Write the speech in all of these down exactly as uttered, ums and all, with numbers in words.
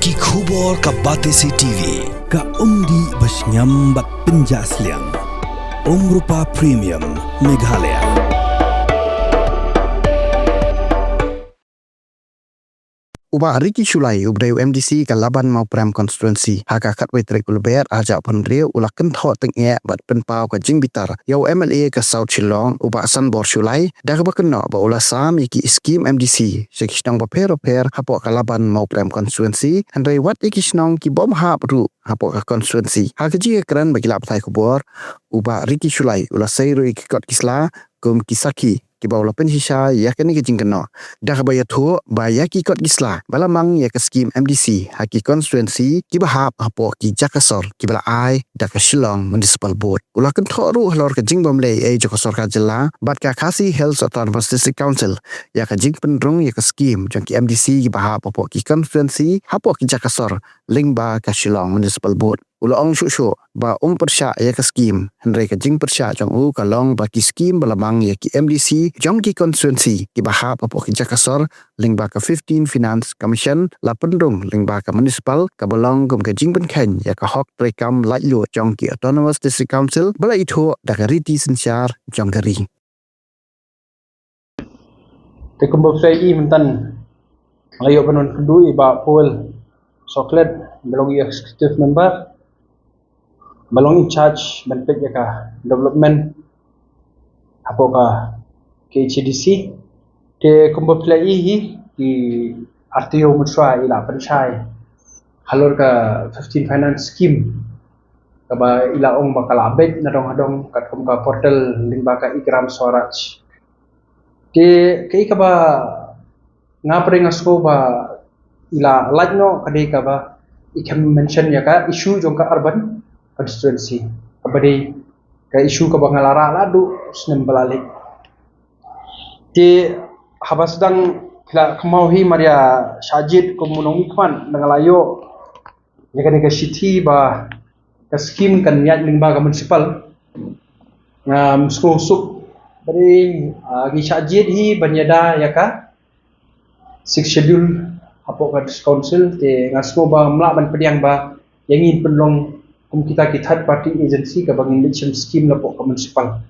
Ki khubor ka Batesi T V, ka umdih ba shngiam bad pynjah sliang. Umrupa Premium, Meghalaya. U Bah Ricky Shullai, uba dei u M D C ka Laban Mawprem Constituency, ha ka khatwei tarik u Lber arhajar arphew hynriew, u la kynthoh tyngeh bad pynpaw ka jingbitar ïa u M L A ka South Shillong, u Bah Sanbor Shullai, da kaba kynnoh ba u la sam ïa ki skim M D C sha ki shnong bapher bapher hapoh ka Laban Mawprem Constituency, hynrei wat ïa ki shnong ki bym hap ruh hapoh ka constituency. Ha ka jingïakren bad ki lad pathai khubor, u Bah Ricky Shullai u la sei ruh ïa ki kot ki sla kum ki sakhi kiba u la pynshisha ïa kane ka jingkynnoh, da kaba ïathuh ba ïa ki kot ki sla ba la mang ïa ka skim M D C ha ki constituency kiba hap hapoh ki jaka sor kiba la ai da ka Shillong Municipal Board. U la kynthoh ruh halor ka jingbymleh ei jong ka sorkar jylla bad ka Khasi Hills Autonomous District Council ïa ka jingpynrung ïa ka skim jong ki M D C kiba hap hapoh ki constituency hapoh ki jaka sor lyngba ka Shillong Municipal Board. U la ong shuh shuh ba um pyrshah ïa ka skim, hynrei ka jingpyrshah jong u ka long ba ki skim ba la mang ïa ki M D C jong ki constituency kiba hap hapoh ki jaka sor lyngba ka fifteen Finance Commission la pynrung lyngba ka municipal, kaba long kum ka jingpynkheiñ ïa ka hok treikam laitluid jong ki Autonomous District Council ba la ithuh da ka riti synshar jong ka ri. Te kumba phi la ïohi mynta, la ïoh ban wan kynduh ïa i Bah Paul Soklet, ba long executive member, ba long in charge ban peit ïa ka development hapoh ka K H A D C. Te kumba phi la ïohi, ki artylli mynshuwa i la pynshai halor ka fifteen Finance Scheme, kaba i la ong ba ka la beit nadong hadong katkum ka portal lyngba ka e-Gram Swaraj. Te kaei kaba nga pyrshang nga sngew ba i la lait noh ka dei kaba i khlem mention ïa ka issue jong ka urban constituency, kaba dei ka issue kaba nga la rah la duh snem ba la leit. Te haba sdang phi la kynmaw hi, mar ïa shah jied kum u nongmihkhmat, nga la ïoh ïa kane ka shithi ba ka skim kan ïaid lyngba ka municipal. Ngam sngewsuk ba dei, ah, ngi shah jied hi ban ïada ïa ka Sixth Schedule hapoh ka District Council, te nga sngew ba ngam lah ban pdiang ba ïa ngi pynlong kum kita ki third party agency kaba ngin leit shim skim hapoh ka municipal.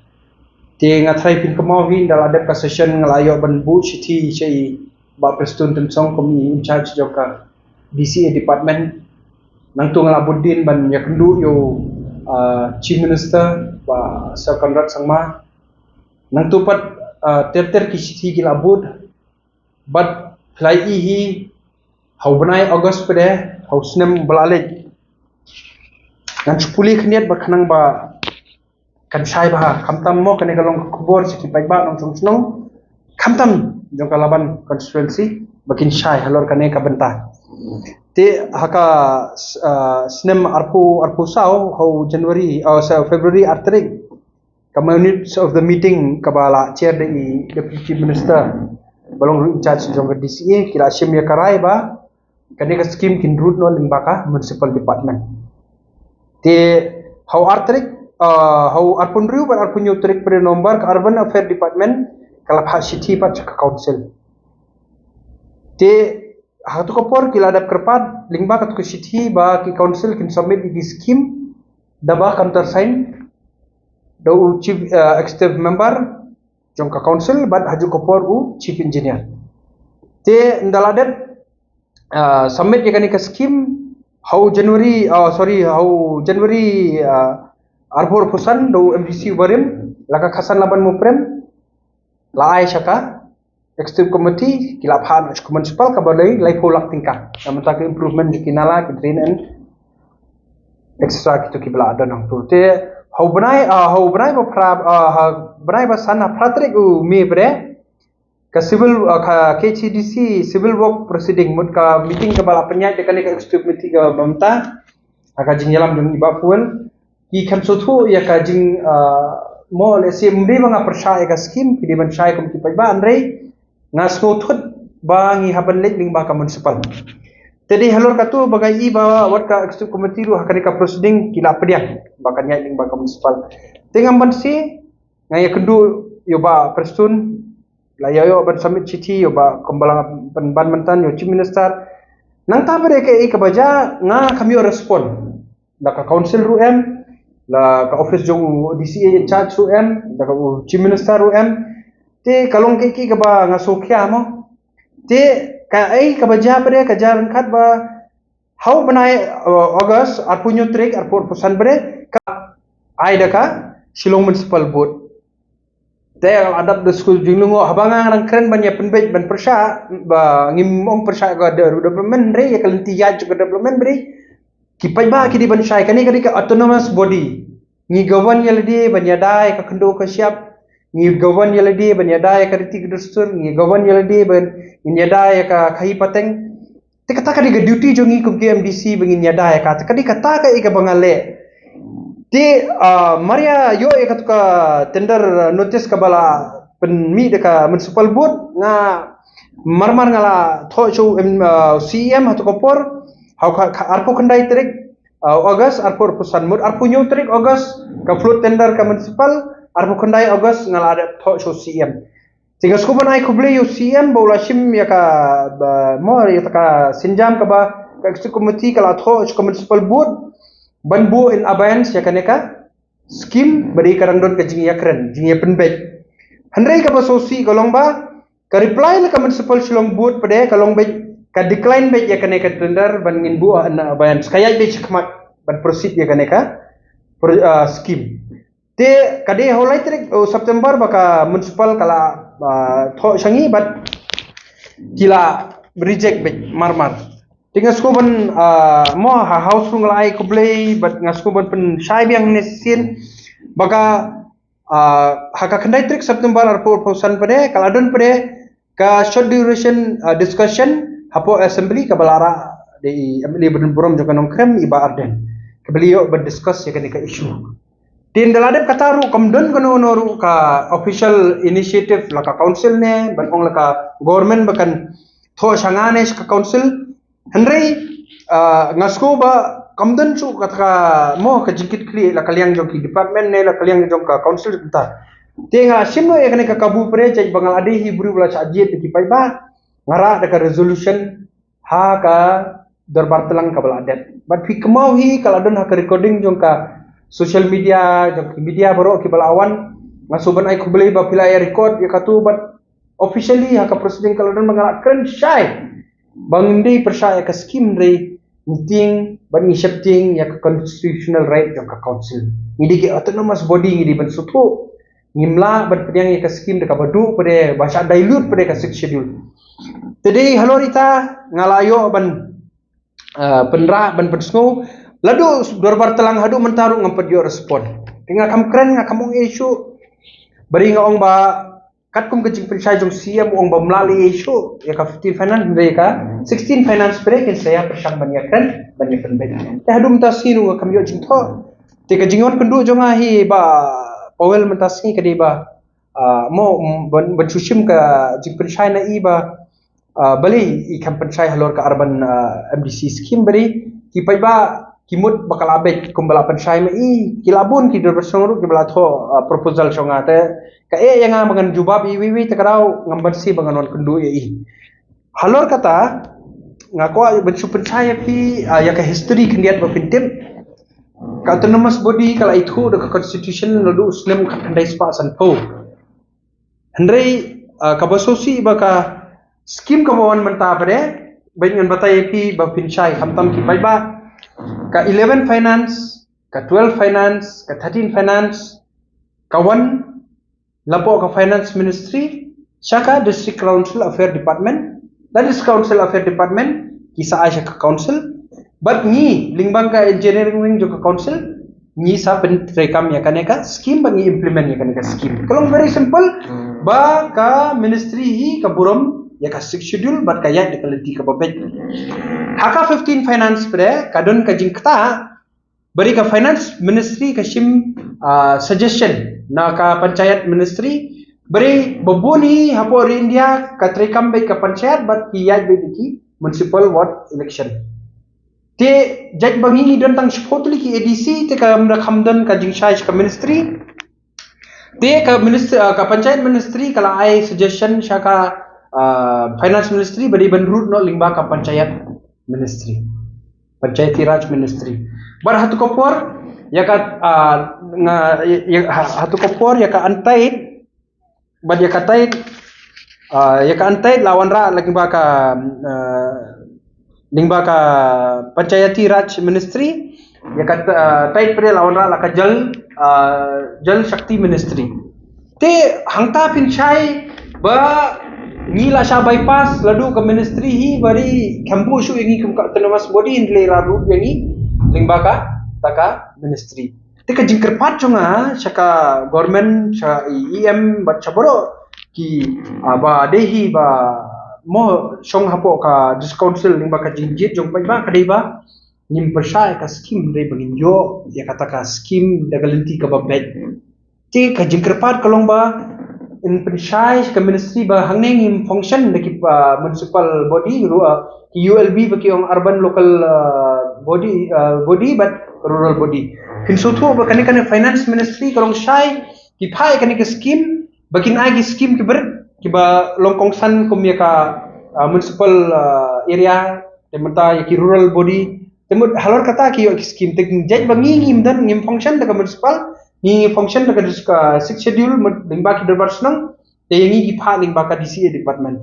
Te nga tharai phin kynmaw hi, ynda la dep ka session nga la ïoh ban buh shithi sha i Bah Prestone Tynsong kum i in charge jong ka D C A department. Nangtu nga la bud dien ban ïakynduh ïa u, ah, Chief Minister, Bah Sir Conrad Sangma. Nangtu pat, ah, ter ter ki shithi ki la bud. Bad phi la ïohi hi, ha u bnai August pat de, ha u snem ba la leit, ngan shu pule khyndiat ba khnang ba kan shai bha, khamtam mo kane ka long ka khubor sha ki paidbah nongshong shnong, khamtam jong ka Laban constituency, ba kin shai halor kane ka bynta. Te ha ka, ah, snem arphew, arphew saw, ha u January, oh, sa-, February ar tarik, ka minutes of the meeting kaba la chair da i Deputy Chief Minister ba long ruh in charge jong ka D C A, ki la shim ïa ka rai ba kane ka skim kin ruh noh lyngba ka municipal department. Te ha u ar tarik, ah, ha u arphew hynriew bad arphew hynñiew tarik pat de November, ka Urban Affair Department ka la phah shithi pat sha ka council. Te ha katu ka por ki la dep kyrpad lyngba katu ka shithi ba ki council kin submit ïa ki skim da ba countersign da u chief, ah, executive member jong ka council bad ha juh ka por u chief engineer. Te ynda la dep, ah, submit ïa kane ka skim ha u January, ah, sorry, ha u January, ah, arphew arphew san da u M D C u barim, la ka Khasan Laban Mawprem la ai sha ka executive committee, ki la phah noh sha ka municipal kaba dei laiphew lak tyngka. Namar ka improvement jong ki nala, ki drain and et cetera, kitu kiba la don hangtu. Te ha u bnai, ah, ha u bnai ba phra, ah, ha u bnai ba san, ha phra tarik u May pat de, ka civil, ah, ka K H A D C civil work proceeding, mut ka meeting kaba la pynïaid da kane ka executive committee kaba mynta, ha ka jingïalam jong i Bah Paul, ki khlem sngewthuh ïa ka jing, ah, mo lehse ym dei ba nga pyrshah ïa ka skim, ki dei ban shai kum ki paidbah, hynrei nga sngewthuh ba ngi hap ban leit lyngba ka municipal. Te dei halor katu ba nga i ba wat ka executive committee ruh ha kane ka proceeding ki la pdiang ba kan ïaid lyngba ka municipal. Te ngam banse, nga ïakynduh ïa u Bah Prestone, la ïa ïoh ban submit shithi ïa u Bah, kumba la pynban mynta, ïa u Chief Minister, Nangta pat de kaei kaba jia nga kam ïoh respond. La ka council ruh em, la ka office jong u D C A in charge ruh em, la ka u chief minister ruh em. Te ka long kaei kaei kaba nga sngewkhia mo. Te kaei kaba jia pat de ka jia ryngkat ba ha u bnai, uh, August, arphew hynñiew tarik, arphew arphew san pat de, ka ai da ka Shillong Municipal Board. Te nga la dap da sku jinglyngngoh haba nga nang kren ban ïa pynbeit ban pyrshah, ba ngim ong pyrshah ka de-, development, hynrei ïa ka lynti ïaid jong ka development pat de ki paidbah ki dei ban shai. Kane ka dei ka autonomous body. Ngi govern ïa lade ban ïada ïa ka khyndew ka shyiap. Ngi govern ïa lade ban ïada ïa ka riti ka dustur. Ngi govern ïa lade ban, ngin ïada ïa ka khaïi pateng. Te kata ka dei ka duty jong ngi kum ki M D C ba ngin ïada ïa ka. Te ka dei kata kaei kaba nga leh. Te, ah, mar ïa ïoh ïa katu ka tender, ah, notice kaba la pynmih da ka municipal board, nga marmar nga la thoh sha u, em, ah, C E M ha katu ka por, ha ka, ka arphew khyndai tarik, ah, August, arphew arphew san, mut arphew hynñiew tarik August ka float tender ka municipal, arphew khyndai August nga la dep thoh sha u C E M. Te nga sngewbha ban ai khublei ïa u C E M ba u la shim ïa ka, ba, mo, ïa ka sienjam kaba ka executive committee ka la thoh sha ka municipal board ban buh in abeyance ïa kane ka scheme ba dei ka dang don ka jingïakren, jingïapynbeit. Hynrei kaba sngewsih ka long ba ka reply na ka municipal Shillong board pat de ka long beit, ka decline beit ïa kane ka tender ban ngin buh in abeyance. Ka ïaid beit shakhmat ban proceed ïa kane ka pro-, ah, scheme. Te ka dei ha u lai tarik, oh, September ba ka municipal ka la, ah, thoh sha ngi bad ki la reject beit marmar. Te nga sngewbha ban, ah, mo, ha House ruh nga la ai khublei bad nga sngewbha ban pynshai biang ne sien ba ka, ah, ha ka khyndai tarik September arphew arphew san pat de ka la don pat de ka short duration, ah, discussion hapoh assembly kaba la rah da i M L A ba don burom jong ka Nongkrem, i Bah Ardent, kaba la ïoh ban discuss ïa kane ka issue. Te ynda la dep kata ruh kam don kano kano ruh ka official initiative la ka council ne ban ong la ka government ba kan thoh sha nga ne sha ka council. Hynrei, ah, nga sngewbha kam don shuh kata ka, mo, ka jingkitkhlieh la ka liang jong ki department ne la ka liang jong ka council kata. Te nga la shim noh ïa kane ka kabu pat de, jait ba nga la dei hi briew ba la shah jied da ki paidbah, nga rah da ka resolution ha ka dorbar tlang kaba la dep. Bad phi kynmaw hi ka la don ha ka recording jong ka social media, jong ki media baroh kiba la wan. Nga sngewbha ban ai khublei ba phi la ïa record ïa katu bad officially ha ka proceeding ka la don ba nga la kren shai ba ngim dei pyrshah ïa ka scheme, hynrei ngi tieng bad ngi sheptieng ïa ka constitutional right jong ka council. Ngi dei ki autonomous body, ngi dei ban sngewthuh. Ngim lah ban pdiang ïa ka scheme da kaba duh pat de, ba shah dilute pat de ka Sixth Schedule. Te dei halor ita nga la ïoh ban, ah, pynrah ban pynsngew. Lada dorbar tlang haduh mynta ruh ngam pat ïoh respond. Te nga kam kren, nga kam ong ei shuh. Bad nga ong ba katkum ka jingpynshai jong C E M, u ong ba ym lah leh ei shuh ïa ka fifteen finance, hynrei ïa ka sixteen finance pat de kin sa ïa pyrshang ban ïakren, ban ïapynbeit. Te haduh mynta sngi ruh nga kam ïoh jingthoh. Te ka jingwan kynduh jong nga hi Bah Powell mynta sngi ka dei ba, ah, mo, mm, ban, ban shu shim ka jingpynshai na i ba, ah, balei i kam pynshai halor ka urban, ah, M D C scheme, balei ki paidbah ki mut ba ka la beit kumba la pynshai ma i, ki la bun ki dorbar shnong ruh kiba la thoh, ah, proposal sha nga. Te kaei ïa nga ba ngan jubab iwei iwei, te ka daw ngam banse ba ngan wan kynduh ïa i. Halor kata nga kwah ban shu pynshai ïa phi, ah, ïa ka history khyndiat ba phin tip. Ka autonomous body ka la ithuh da ka constitution naduh u snem khatkhyndai spah sanphew. Hynrei, ah, kaba sngewsih ba ka scheme kaba wan mynta pat de, ba ngan batai ïa phi ba phin shai khamtam ki paidbah. Ka eleven finance, ka twelve finance, ka thirteen finance ka wan la poh ka finance ministry sha ka district council affair department, da district council affair department ki sa ai sha ka council. Bad ngi lyngba ka engineering wing jong ka council ngi sa pyntreikam ïa kane ka scheme bad ngi implement ïa kane ka scheme. Ka long very simple, ba ka ministry hi ka burom ïa ka Sixth Schedule bad ka ïaid da ka lynti kaba beit. Ha ka fifteen finance pat de ka don ka jingktah, bad ka finance ministry ka shim, ah, suggestion na ka panchayat ministry, bad ba bun hi hapoh ri India ka treikam beit ka panchayat bad ki ïaid beit ki municipal ward election. Te jait ba ngi don tang shiphew tylli ki A D C, te ka mra kham don ka jingshai sha ka ministry. Te ka ministry, ah, ka panchayat ministry ka la ai suggestion sha ka, ah, finance ministry ba dei ban rut noh lyngba ka panchayat. Ministry, Panchayati Raj Ministry. Bad ha tu ka por ïa ka, ah, nga ïa, ha, ha tu ka por ïa ka Untied, bad ïa ka Tied, ah, ïa ka Untied la wanrah lyngba ka, ah, lyngba ka Panchayati Raj Ministry, ïa ka, ah, Tied pat la wanrah la ka Jal, ah, Jal Shakti Ministry. Te hangta pynshai ba ngi la sha bypass ladu ka ministry hi, ba ri khambu shu ïa ngi kum ka autonomous body, hynrei la ruh ïa ngi lyngba kata ka ministry. Te ka jingkyrpad jong nga sha ka government, sha i EM bad sha baroh ki, ah, ba dei hi ba mo shong hapoh ka District Council lyngba ka jingjied jong paidbah ka dei ba ngim pyrshah ïa ka scheme, hynrei ba ngin ïoh ïa kata ka scheme da ka lynti kaba beit. Te ka jingkyrpad ka long ba yn pynshai sha ka ministry ba hangne ngim function da ki, ah, municipal body ruh, ah, ki U L B ba ki ong urban local, ah, body, ah, body bad rural body. Phin sngewthuh ba kane, kane finance ministry ka long shai ki phah ïa kane ka scheme ba kin ai ki scheme ki bret kiba long kongsan kum ïa ka, ah, municipal, ah, area, te mynta ïa ki rural body. Te mut halor kata ki ïoh ki scheme, te jait ba ngi ngim don, ngim function da ka municipal, ngi function da ka dis-, ka Sixth Schedule, mut lyngba ki dorbar shnong, te ïa ngi ki phah lyngba ka D C A department.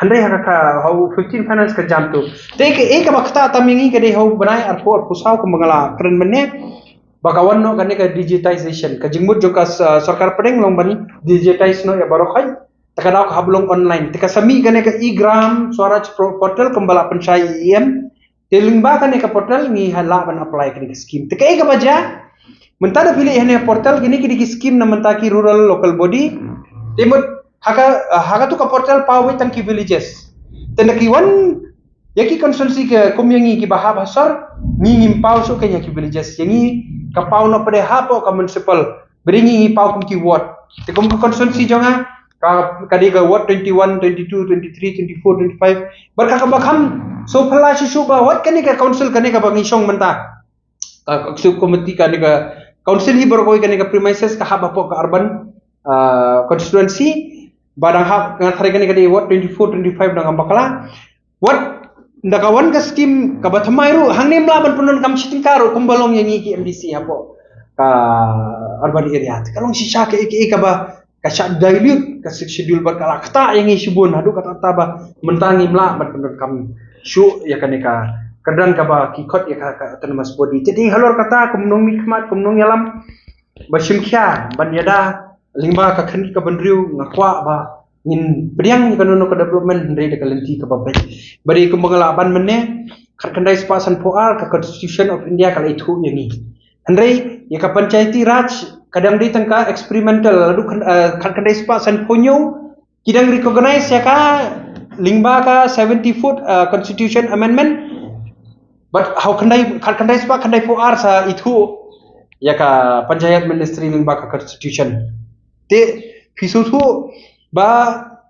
Hynrei ha ka, ha u fifteen finance ka jam tu. Te kaei kaba ktah tam ïa ngi ka dei ha u bnai arphew arphew saw kumba nga la kren mynne, ba ka wan noh kane ka digitization. Ka jingmut jong ka s-, sorkar pdeng long ban digitize noh ïa baroh khoit. Te ka daw ka hap long online. Te ka sa mih kane ka e-Gram Swaraj Pro-, portal kumba la pynshai i EM. Te lyngba kane ka portal ngi lah ban apply kane ka scheme. Te kaei kaba jia, mynta da phi leit hane portal, kine ki dei ki scheme na mynta ki rural local body. Te mut ha ka, ha katu ka portal paw beit tang ki villages. Te nda ki wan ïa ki constituency ka kum ïa ngi kiba hap ha sor, ngi ngim paw shuh kein ïa ki villages. Ïa ngi ka paw noh pat hapoh ka municipal. Ba dei ngi ngi paw kum ki ward. Te kum ka constituency jong nga ka, ka dei ka ward twenty-one, twenty-two, twenty-three, twenty-four, twenty-five. Bad ka kaba kham sngewphylla shuh shuh ba wat kane ka council kane kaba ngi shong mynta, ka executive committee kane ka council hi baroh kawei kane ka premises ka hap hapoh ka urban, ah, constituency. Ba dang hap, nga tharai kane ka dei ward twenty-four, twenty-five dang hap bakla. Wat nda ka wan ka scheme kaba thymmai ruh hangne ym lah ban pyndonkam shi tyngka ruh kumba long ïa ngi ki M D C hapoh ka urban area. Te ka long shisha kaei kaei kaba ka shah dilute ka Sixth Schedule bad ka la ktah ïa ngi shibun haduh katta katta ba mynta ngim lah ban pyndonkam shuh ïa kane ka kyrdan kaba ki khot ïa ka, ka autonomous body. Te dei halor kata kum nongmihkhmat, kum nongïalam ba shim khia ban ïada lyngba ka khyndiat ka bynriew, nga kwah ba ngin pdiang ïa kano kano ka development hynrei da ka lynti kaba beit. Ba dei kumba nga la ban mynne, khatkhyndai spah sanphew ar ka Constitution of India ka la ithuh ïa ngi. Hynrei ïa ka Panchayati Raj ka dang dei tang ka experimental, ladu khan-, eh, khatkhyndai spah sanphew hynñiew ki dang recognize ïa ka lyngba ka seventy-fourth, eh, Constitution Amendment. Bad ha u khyndai, khatkhyndai spah khyndaiphew ar sa ithuh ïa ka Panchayat Ministry lyngba ka Constitution. Te phi sngewthuh ba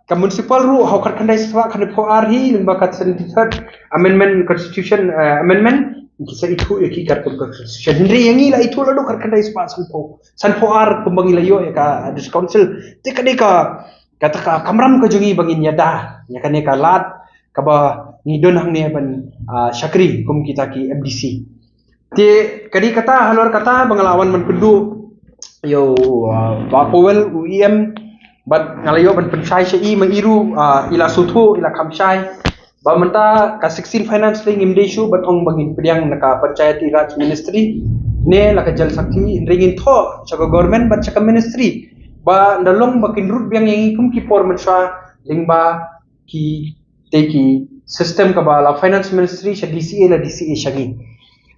ka municipal ruh ha u khatkhyndai spah khyndaiphew ar hi lyngba ka seventy-third Amendment, Constitution, eh, Amendment, ki sa ithuh ïa ki katkum ka Constitution. Hynrei ïa ngi la ithuh ladu khatkhyndai spah sanphew, sanphew ar kumba ngi la ïoh ïa ka District Council. Te ka dei ka, kata ka kamram ka jong ngi ba ngin ïada ïa kane ka lad kaba ngi don hangne ban, ah, shakri kum kita ki M D C. Te ka dei kata halor kata ba nga la wan ban pynduh ïa u, ah, Bah Powell u EM bad nga la ïoh ban pynshai sha i, ma i ruh, ah, i la sngewthuh, i la kham shai ba mynta ka sixteen finance lei ngim dei shuh ban ong ba ngin pdiang na ka Panchayati Raj Ministry ne la ka Jal Shakti, hynrei ngin thoh sha ka government bad sha ka ministry ba nda long ba kin rut biang ïa ngi kum ki por mynshuwa lyngba ki, te ki system kaba la Finance Ministry sha DCA, la DCA sha ngi.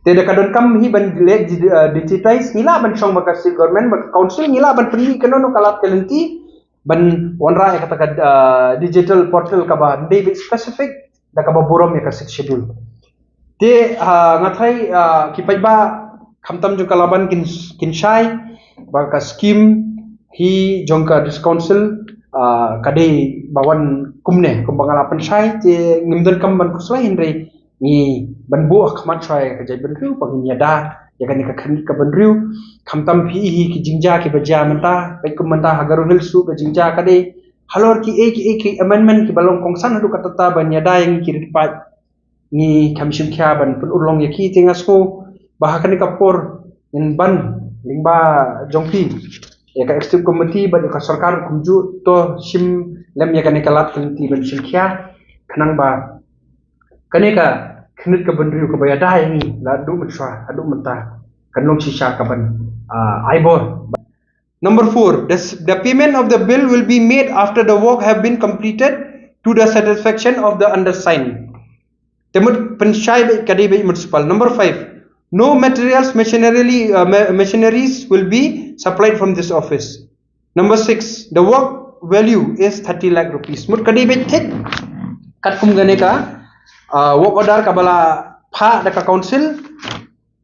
Te da ka donkam hi ban leh di-, eh, digitize, ngi lah ban shong ba ka state government, ba ka council, ngi lah ban pynmih kano kano ka lad ka lynti ban wanrah ïa kata ka, eh, digital portal kaba dei beit specific da kaba burom ïa ka Sixth Schedule. Te, ah, nga tharai, ah, ki paidbah khamtam jong ka Laban kin, kin shai ba ka scheme hi jong ka District Council, ah, ka dei ba wan kumne kumba nga la pynshai. Te ngim donkam ban khuslai, hynrei ngi ban buh ha khmat shuwa ïa ka jaitbynriew ba ngin ïada ïa kane ka khyndiat ka bynriew. Khamtam phi i hi ki jingjia kiba jia mynta, peit kum mynta ha Garo Hills ruh ka jingjia ka dei halor kiei kiei ki amendment kiba long kongsan haduh katta katta ban ïada ïa ngi ki riewpaid. ngi kham shim khia ban pynurlong ïa ki. Te nga sngew ba ha kane ka por ngin ban lyngba jong phi, ïa ka executive committee bad ïa ka sorkar kumjuh, to shim lem ïa kane ka lad committee ban shim khia, khnang ba kane ka khyndiat ka bynriew kaba ïada ïa ngi naduh mynshuwa haduh mynta kan long shisha kaban, ah, ai bor. Number four, the, the payment of the bill will be made after the work have been completed to the satisfaction of the undersigned. Te mut pynshai beit ka dei beit municipal. Number five, no materials, machinery, uh, ma- machineries will be supplied from this office. Number six, the work value is thirty lakh rupees. Mut ka dei beit thik katkum kane ka, uh, work order kaba la phah da ka council,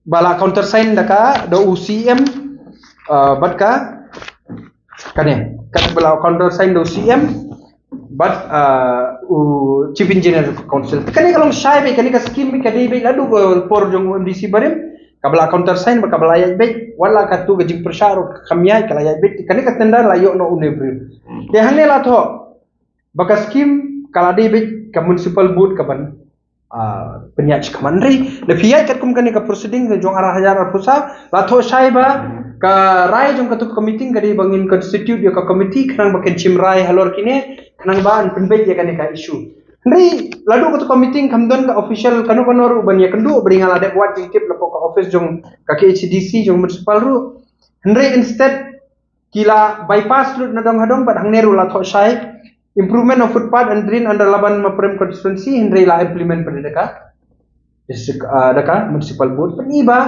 ba la countersign da ka, da u C M, uh, bad ka, kane, kane ba la countersign da u C M bad, uh, u Chief Engineer of Council. Kane ka long shai beit, kane ka scheme beit ka dei beit naduh, uh, por jong u M D C barim, kaba la countersign bad kaba la ïaid beit, wat la katto ka jingpyrshah ruh kam ïaid, ka la ïaid beit. Kane ka tender la ïoh noh une u briew. Te hangne la thoh ba ka scheme ka la dei beit ka municipal board kaban, ah, pynïaid shakhmat. Hynrei lada phi ïaid katkum kane ka proceeding jong ar hajar arphew saw, la thoh shai ba ka rai jong katu ka committee ka dei ba ngin constitute ïa ka committee khnang ba kin shim rai halor kine, khnang ba yn pynbeit ïa kane ka issue. Hynrei naduh katu ka committee kam don ka official kano kano ruh ban ïakynduh, ba dei nga la dep wad jingtip napoh ka office jong ka K H A D C jong municipal ruh. Hynrei instead ki la bypass lut na dong ha dong, bad hangne ruh la thoh shai improvement of footpath and drain under Laban Maprem constituency, hynrei la implement pat da ka district, ah, da ka municipal board. Pynban ba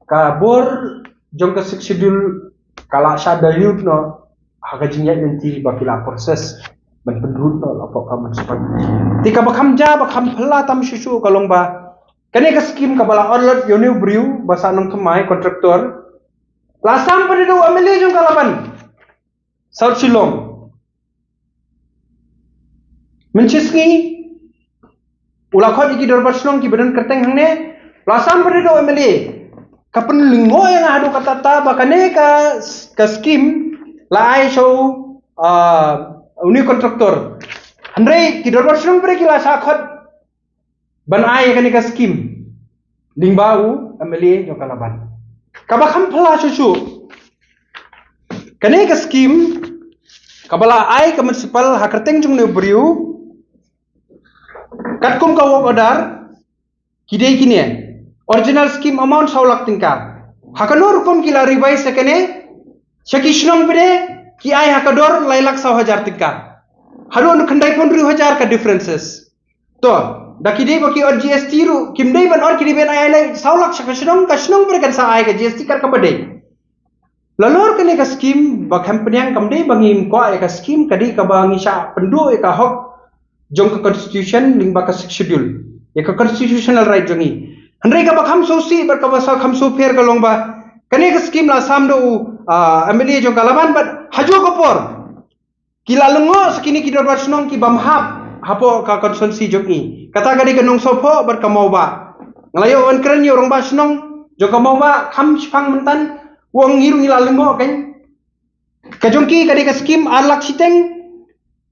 ka bor jong ka Sixth Schedule ka la shah dilute noh ha ka jingïaid lynti ba ki la process ban pynrut noh la pok ka municipal. Te kaba kham ja, ba kham phylla tam shuh shuh ka long ba kane ka scheme kaba la allot ïa une u briew ba sah nongthymmai contractor, la sam pat da u M L A jong ka Laban South Shillong. Mynshisngi u la khot ïa ki dorbar shnong kiba don kyrteng hangne, la sam pat da u M L A. Ka pynlyngngoh ïa nga haduh katta katta ba kane ka, ka scheme la ai sha u, ah, une u contractor. Hynrei ki dorbar shnong pat ki la shah khot ban ai kane ka scheme lyngba u M L A jong ka Laban. Kaba kham phylla shuh shuh, kane ka scheme kaba la ai ka municipal ha kyrteng jong une u briew katkum ka work order, ki dei kine: original scheme amount saw lak tyngka. Ha kano rukom ki la revise ïa kane? Sha ki shnong pat ki ai ha ka dor lai lak saw hajar tyngka. Haduh khyndai phew hynriew hajar ka differences. To, da ki dei ba ki ot G S T ruh, kim dei ban ot, ki dei ban ai lai saw lak sha ka shnong, ka shnong pat kan sa ai ka G S T kat kaba dei. Halor kane ka scheme ba kham pdiang, kam dei ba ngim kwah ïa ka scheme, ka dei kaba ngi shah pynduh ïa ka hok jong ka constitution lyngba ka Sixth Schedule, ïa ka constitutional right jong ngi. Hynrei kaba kham sngewsih bad kaba sa kham sngewpher ka long ba kane ka scheme la sam da u, ah, M L A jong ka Laban, bad ha kajuh ka por ki la lyngngoh sa kine ki dorbar shnong ki bym hap hapoh ka constituency jong ngi. Kata ka dei ka Nongsohphoh bad ka Mawbah. Nga la ïoh wan kren ïa u rangbah shnong jong ka Mawbah kham shipang myntan, u ong ngi ruh ngi la lyngngoh kein. Ka jong ki ka dei ka scheme ar lak shiteng,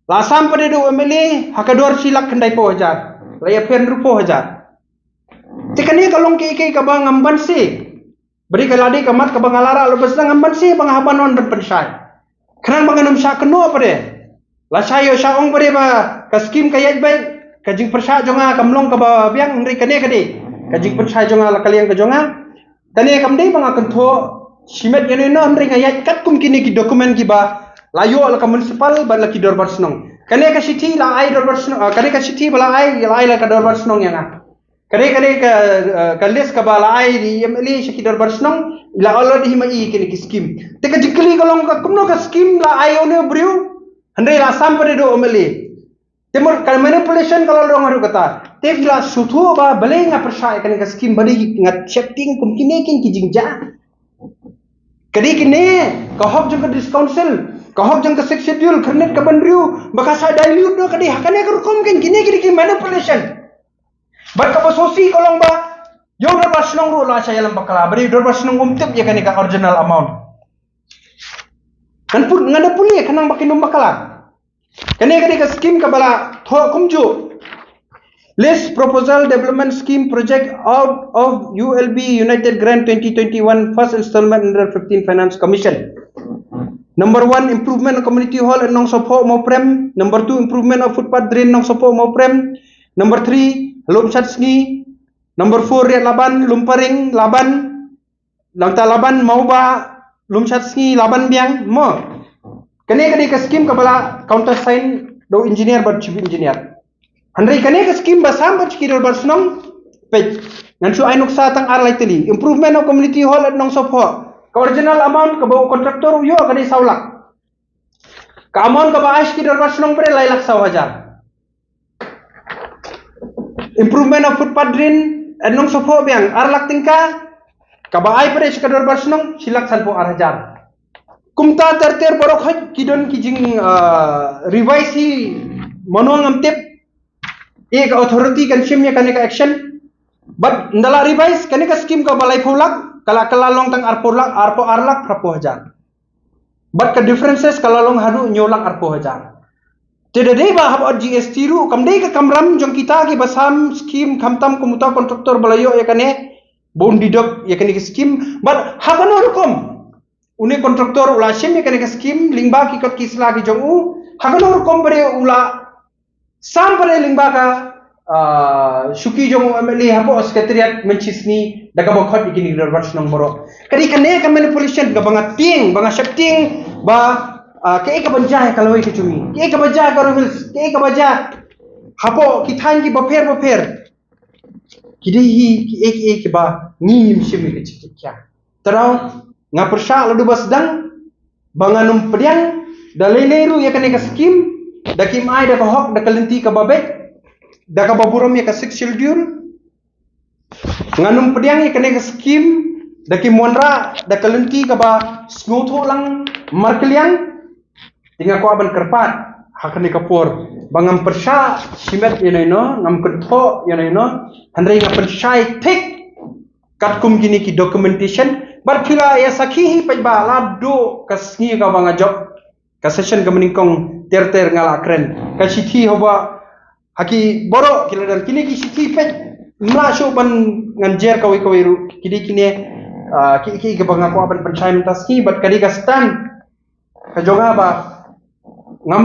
la sam pat da u M L A ha ka dor shi lak khyndai phew hajar, la ïapher hynriew phew hajar. Te kane ka long kaei kaei kaba ngam banse. Ba dei ka la dei ka mat kaba nga la rah lut ba sdang, ngam banse ba nga hap ban wan ban pynshai. Khnang ba ngan ym shah kynnoh pat. Lashai ïoh shah ong pat ba ka scheme ka ïaid beit, ka jingpyrshah jong nga kam long kaba biang, hynrei kane ka dei ka jingpyrshah jong nga, la ka liang ka jong nga. Kane kam dei ba nga kynthoh shimet ïano ïano, hynrei nga ïaid katkum kine ki document kiba la ïoh la ka municipal bad la ki dorbar shnong. Kane ka shithi la ai dorbar shnong, ah, kane ka shithi ba la ai, la ai la ka dorbar shnong ïa nga. Kane, kane ka, eh, ka list kaba la ai da i M L A sha ki dorbar shnong, i la allot hi ma i kine ki scheme. Te ka jingkylli ka long ka kumno ka scheme la ai ïa une u briew, hynrei la sam pat da u M L A. Te mut ka manipulation ka la long haduh katta. Te phi la sngewthuh ba balei nga pyrshah ïa kane ka scheme, ba dei nga sheptieng kum kine kin ki jingjia. Ka dei kine ka hok jong ka District Council, ka hok jong ka Sixth Schedule, khyrnit ka bynriew, ba ka sa dilute noh, ka dei ha kane ka rukom kin, kine ki dei ki manipulation. Bad kaba sngewsih ka long ba ïa u dorbar shnong ruh la shah ïalam bakla, ba dei u dorbar shnong um tip ïa kane ka original amount. Ngan put, ngan da pule khnang ba kin ym bakla. Kane ka dei ka scheme kaba la thoh kumjuh. List proposal development scheme project out of U L B United Grant twenty twenty-one first installment under fifteen Finance Commission. Number one, improvement of community hall at Nongsophoh Mawprem. Number two, improvement of footpath drain Nongsophoh Mawprem. Number three, Lumshatsngi. Number four, Riat Laban, Lumparing, Laban. Nangta Laban Mawba, Lumshatsngi, Laban Biang, mo. Kane kane ka scheme kaba la countersign da u engineer bad chief engineer. Hynrei kane ka scheme ba sam bad ki dorbar shnong, peit, ngan shu ai nuksa tang ar lai tylli. Improvement of community hall at Nongsophoh. Ka original amount kaba u contractor u ïoh ka dei saw lak. Ka amount kaba ai sha ki dorbar shnong pat lai lak saw hajar. Improvement of footpath drain at Nongsophoh Biang, ar lak tyngka, kaba ai pat sha ka dorbar shnong, shi lak sanphew ar hajar. Kumta ter ter baroh khoit ki don ki jing, ah, revise hi mano ngam tip, ïa ka authority kan shim ïa kane ka action. But ynda la revise, kane ka scheme kaba laiphew lak, ka la, ka la long tang arphew lak, arphew ar lak, phraphew hajar. But ka differences ka la long haduh hynñiew lak arphew hajar. Te da dei ba hap ot G S T ruh, kam dei ka kamram jong kita kiba sam scheme khamtam kum uta u contractor ba la ïoh ïa kane, ba un deduct ïa kane ka scheme. But ha kano rukom une u contractor u la shim ïa kane ka scheme lyngba ki kot ki sla ki jong u, ha kano rukom ba dei u la sam pat lyngba ka, ah, shuki jong u M L A hapoh secretariat mynshisngi da kaba khot ïa kine ki dorbar shnong baroh. Ka dei kane ka manipulation kaba nga tieng, ba nga sheptieng ba, ah, kaei kaban jia ha ka lawei ka jong ngi, kaei kaban jia ha Garo Hills, kaei kaban jia hapoh ki thaiñ kiba pher bapher. Ki dei hi kiei kiei kiba ngi ngim shim ïa ka jingkitkhia. Te nga pyrshah lada ba sdang ba ngan ym pdiang da lei lei ruh ïa kane ka scheme, da kim ai da ka hok, da ka lynti kaba beit, da kaba burom ïa ka Sixth Schedule. Ngan ym pdiang ïa kane ka scheme da kim wanrah da ka lynti kaba sngewthuh lang markylliang. Te nga kwah ban kyrpad ha kane ka por ba ngam pyrshah shimet ïano ïano, ngam kynthoh ïano ïano, hynrei nga pynshai thik katkum kine ki documentation. Bad phi la ïa sakhi hi paidbah, la duh ka sngi kaba nga jop ka session kaba nyngkong ter ter nga la kren ka shithi haba ha ki baroh ki la don kine ki shithi, peit, ym lah shuh ban ngan jer kawei kawei ruh. Ki dei kine, ah, ki, ki, kiba nga kwah ban pynshai mynta sngi, bad ka dei ka stand ka jong nga ba ngam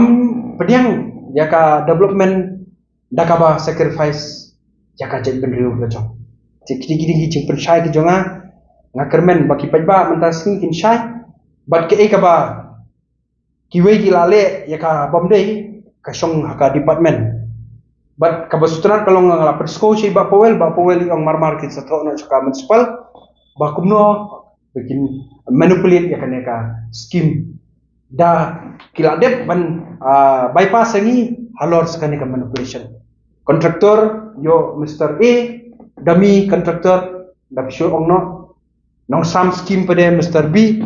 pdiang ïa ka development da kaba sacrifice ïa ka jaitbynriew ka jong. Te ki dei ki, ki jingpynshai ka jong nga, nga kyrmen ba ki paidbah mynta sngi kin shai, bad kaei kaba kiwei ki la leh ïa ka bym dei, ka shong ha ka department. Bad kaba sngewtynnat ka long nga la pynshai sha i Bah Powell, Bah Powell i ong marmar kin sa thoh noh sha ka municipal ba kumno ba kin manipulate ïa kane ka scheme. Da ki la dep ban, ah, bypass ïa ngi halor sa kane ka manipulation. Contractor ïoh Mister A, dummy contractor, da phi shu ong noh. Nongsam scheme pat de Mister B.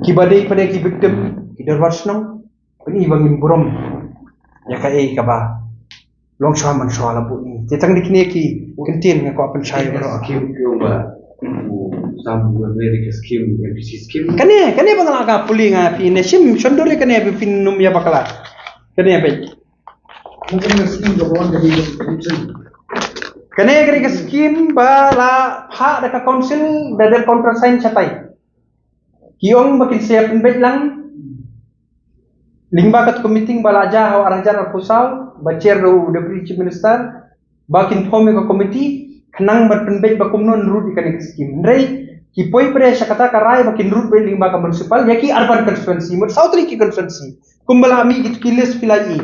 Kiba dei pat de ki victim, ki dorbar shnong. Pyn-i ba ngim burom ïa kaei kaba long shuwa man shuwa la buh ïa ngi. Te tang dei kine ki kyntien nga kwah pynshai baroh. Scheme ki ong ba, u sam u re dei ka scheme, M T C scheme. Kane, kane ba nga la ka pule nga phi ne shim shon dor ïa kane ba phin ym ïa bakla. Kane ba. Kane ka dei ka scheme ba la phah da ka council, da dep countersign shatai. Ki ong ba kin sa pynbeit lang lyngba katto ka meeting ba la jia ha u ar hajar arphew saw, ba chair da u Deputy Chief Minister, ba kin form ïa ka committee khnang ban pynbeit ba kumno yn rut ïa kane ka scheme. Hynrei ki poi pat de sha kata ka rai ba kin rut beit lyngba ka municipal, ïa ki urban constituency, mut saw tylli ki constituency. Kumba la mih kito ki list phi la ïohi.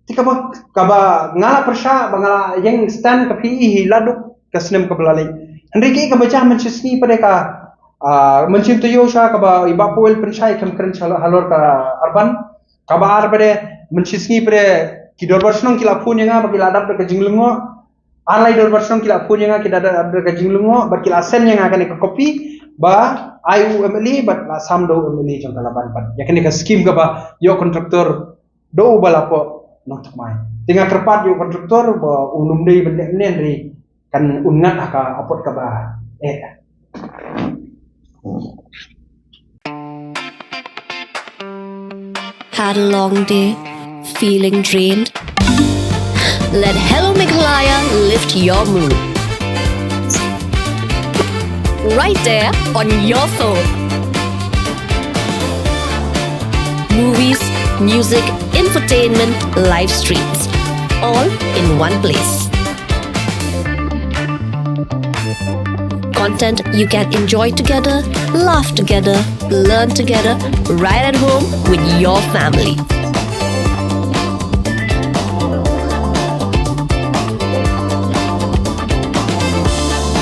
Te kaba, kaba nga la pyrshah, ba nga la ïeng stand ka phi i hi la duk ka snem kaba la leit. Hynrei kaei kaba jia mynshisngi pat de ka, ah, mynsiem taïew sha kaba i Bah Powell pynshai kam kren sha halor ka urban. Kaba ar pat de mynshisngi pat de ki dorbar shnong ki la phone ïa nga ba ki la dap da ka jinglyngngoh. Ar lai dorbar shnong ki la phone ïa nga, ki da dap da ka jinglyngngoh, bad ki la send ïa nga kane ka copy ba ai u M L A bad la sam da u M L A jong ka Laban pat ïa kane ka scheme kaba ïoh contractor da uba la pok nongthymmai. Te nga kyrpad ïa u contractor ba un ym dei ban leh mynne, hynrei kan un ngat ha ka apot kaba eh. Had a long day, feeling drained? Let Hello Meghalaya lift your mood. Right there on your phone. Movies, music, infotainment, live streams, all in one place. Content you can enjoy together, laugh together, learn together, right at home with your family.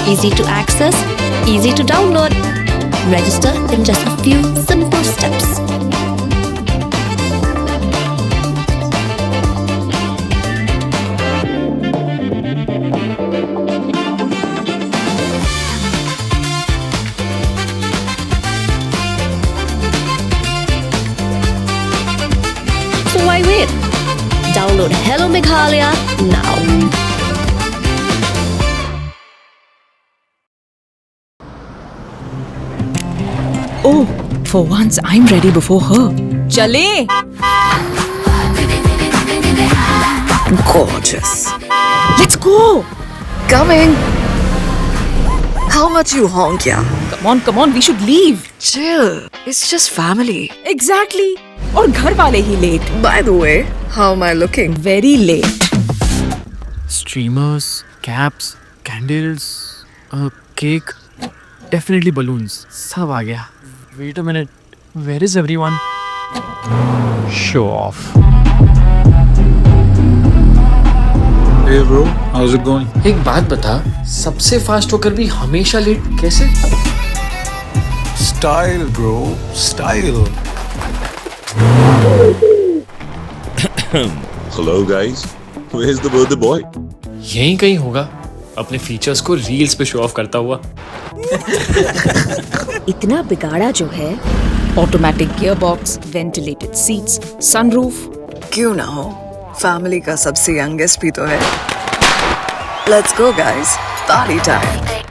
Easy to access, easy to download. Register in just a few simple steps. So why wait? Download Hello Meghalaya now. Oh, for once I'm ready before her. Chale! Gorgeous. Let's go! Coming. How much you honk, yeah? Come on, come on, we should leave. Chill. It's just family. Exactly. और घर वाले ही late. By the way, how am I looking? Very late. Streamers, caps, candles, a cake, definitely balloons. सब आ गया. Wait a minute, where is everyone? Show off. Hey bro, how's it going? एक बात बता, सबसे फास्ट होकर भी हमेशा लेट कैसे? Style, bro, style. Hello, guys. Where's the birthday boy? यहीं कहीं होगा, अपने फीचर्स को रील्स पे शो ऑफ करता हुआ. इतना बिगाड़ा जो है. Automatic gearbox, ventilated seats, sunroof. क्यों ना हो, फैमिली का सबसे यंगेस्ट भी तो है. Let's go, guys. Party time.